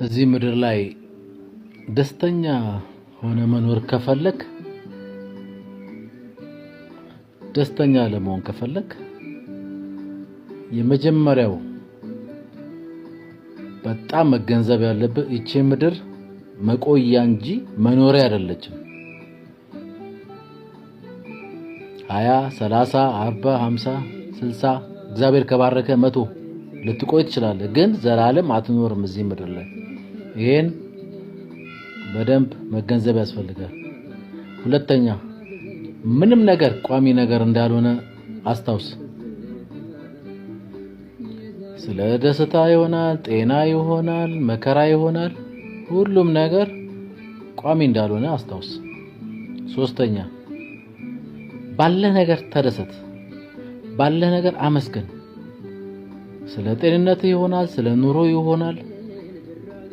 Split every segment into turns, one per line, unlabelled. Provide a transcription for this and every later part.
እዚህ ምድር ላይ ደስተኛ ሆነ መኖር ከፈለክ፣ ደስተኛ ለመሆን ከፈለክ የመጀመሪያው በጣም መገንዘብ ያለብህ ይቺ ምድር መቆያ እንጂ መኖሪያ አይደለችም። 20፣ 30፣ 40፣ 50፣ 60፣ እግዚአብሔር ከባረከ 100 ልትቆይ ትችላለህ፣ ግን ዘላለም አትኖርም እዚህ ምድር ላይ። ይሄን በደንብ መገንዘብ ያስፈልጋል። ሁለተኛ፣ ምንም ነገር ቋሚ ነገር እንዳልሆነ አስታውስ። ስለ ደስታ ይሆናል፣ ጤና ይሆናል፣ መከራ ይሆናል፣ ሁሉም ነገር ቋሚ እንዳልሆነ አስታውስ። ሶስተኛ፣ ባለህ ነገር ተደሰት፣ ባለህ ነገር አመስግን። ስለ ጤንነትህ ይሆናል፣ ስለ ኑሮ ይሆናል፣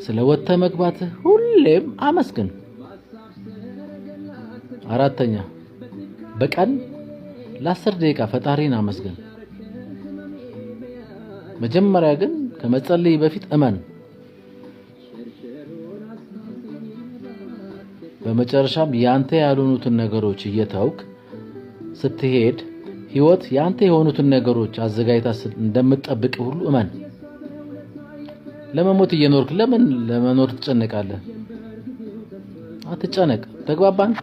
ስለ ወጥተህ መግባትህ ሁሌም አመስግን። አራተኛ፣ በቀን ለ10 ደቂቃ ፈጣሪን አመስግን። መጀመሪያ ግን ከመጸለይ በፊት እመን። በመጨረሻም ያንተ ያልሆኑትን ነገሮች እየተውክ ስትሄድ ህይወት ያንተ የሆኑትን ነገሮች አዘጋጅታ እንደምትጠብቅ ሁሉ እመን። ለመሞት እየኖርክ ለምን ለመኖር ትጨነቃለህ? አትጨነቅ። ተግባባን?